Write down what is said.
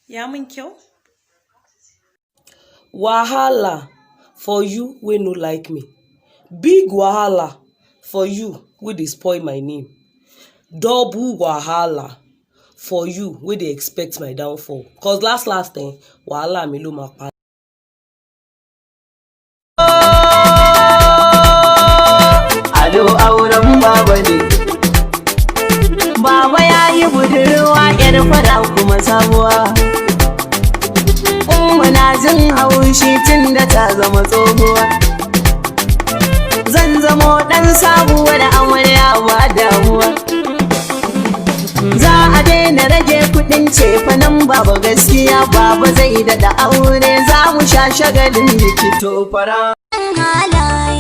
Ya mun kyau? Wahala for you wey no like me, big wahala for you wey dey spoil my name, double wahala for you wey dey expect my downfall, cause last last eh, wahala mi ló máa pa. Ado auren baba ne. Baba ya yi budurwa 'yar fara kuma sabuwa. Umma na jin haushi tun da ta zama tsohuwa. Zan zamo ɗan sabuwar amarya, ba damuwa. Za a daina rage kuɗin cefanen baba, gaskiya baba zai daɗa aure, za mu sha shagalin biki to fara. Halaye.